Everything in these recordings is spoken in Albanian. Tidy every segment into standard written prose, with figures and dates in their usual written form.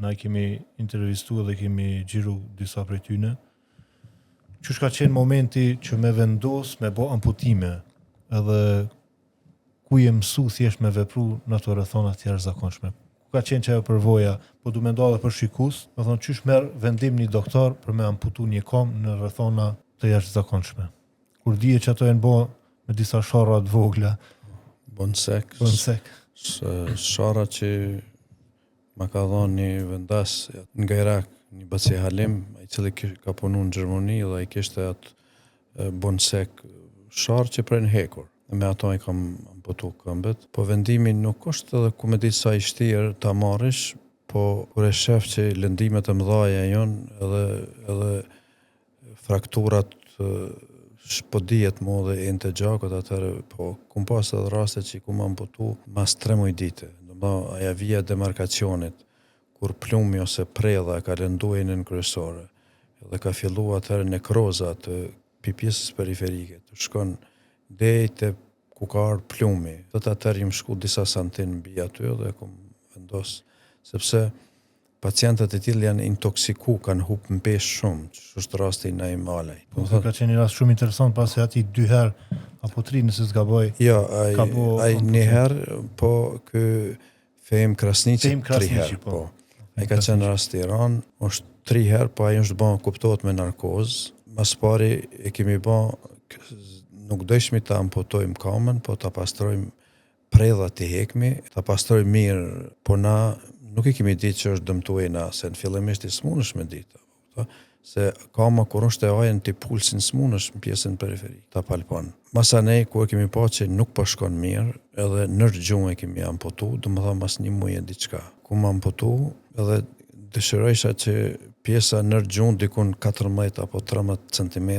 na i kemi intervistu dhe kemi xhiru disa prej tyne. Qysh ka qenë momenti që me vendos me bo amputime edhe ku je mësu thjesht me vepru në ato rrethana të jashtëzakonshme? Ku ka qenë qajo përvoja, po du me nda edhe për shikus, me thonë qysh merr vendim një doktor për me amputu një kom në rrethana të jashtëzakonshme? Kur dije që ato janë bo me disa sharra të vogla. Bonsek. Bonsek. Sharra që ma ka dhonë një vendas nga Irak, një baci Halim, i cili ka punu në Gjermani dhe i kishte atë bonsek sharrë që pren hekur. Me ato i kam amputu këmbët. Po vendimi nuk është edhe ku me ditë sa i shtirë ta marrish, po kur e shef që lëndimet e mëdhaja janë edhe, edhe frakturat po dihet mo dhe enët e gjakut atëherë po kum pas edhe raste që i kum amputu mas 3 muj dite domethënë aja vija e demarkacionit kur plumi ose predha e ka lëndu enën kryesore dhe ka fillu atëherë nekroza të pi pjesës periferike të shkon deri te ku ka ardhë plumi do të atëherë jam shku disa santim mbi aty dhe kum vendos sepse Pacientët e tillë janë intoksiku, kanë hup në peshë shumë, që është rasti i Naim Alaj. Po, po ka qenë një rast shumë interesant pasi atij dy herë apo tri nëse s'gaboj. Jo, ai ka bo, ai një herë, po ky Fehim Krasniqi Fehim tri herë, po. po. Ai ka qenë rast i rëndë, është tri herë, po ai është bë kuptohet me narkozë. Mas pari e kemi bë nuk dojshmi ta amputojmë kamën, po ta pastrojmë Predhat t'i hekmi, ta pastrojmë mirë, po na nuk e kemi ditë që është dëmtu ena, se në fillimisht ti s'munësh me ditë, po, se kama kur është e ajën ti pulsin s'munësh në pjesën periferike, ta palpon. Masanej, kur e kemi pa që nuk po shkon mirë, edhe nër gju e kemi amputu, domethonë mas një muj e diçka. Kum amputu, edhe dëshirojsha që pjesa nër gju dikun 14 apo 13 cm,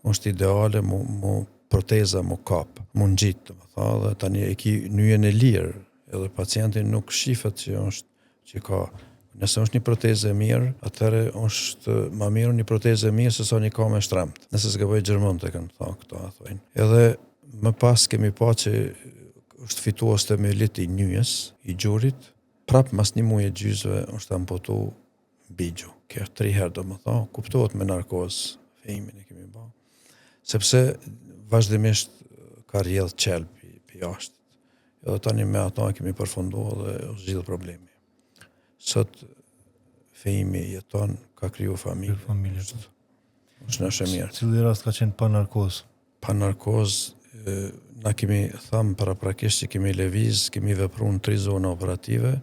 është ideale mu, mu proteza mu kap, mu ngjit, domethanë, dhe tani e ki nyjen e lirë, edhe pacienti nuk shifet që është që ka Nëse është një protezë e mirë, atëherë është ma mirë një protezë e mirë se sa një kamë e shtremt. Nëse s'gaboj gjermanët e kanë thënë këto, a thojnë. Edhe më pas kemi pa që është fitu osteomielit i nyjes, i gjurit, prap mas një muj e gjysme është amputu mbi gju. Kjo është tri herë, domethonë, kuptohet me narkozë, Fehimin e kemi ba. Sepse vazhdimisht ka rrjedh qelb pi jashtë. Edhe tani me ato e kemi përfundu dhe është zgjidh problemi. Sot Fehimi jeton, ka kriju familje. Familje. Është, është në mirë. Cili rast ka qenë pa narkozë? Pa narkozë, na kemi thamë paraprakisht që kemi lëviz, kemi vepru në tri zona operative.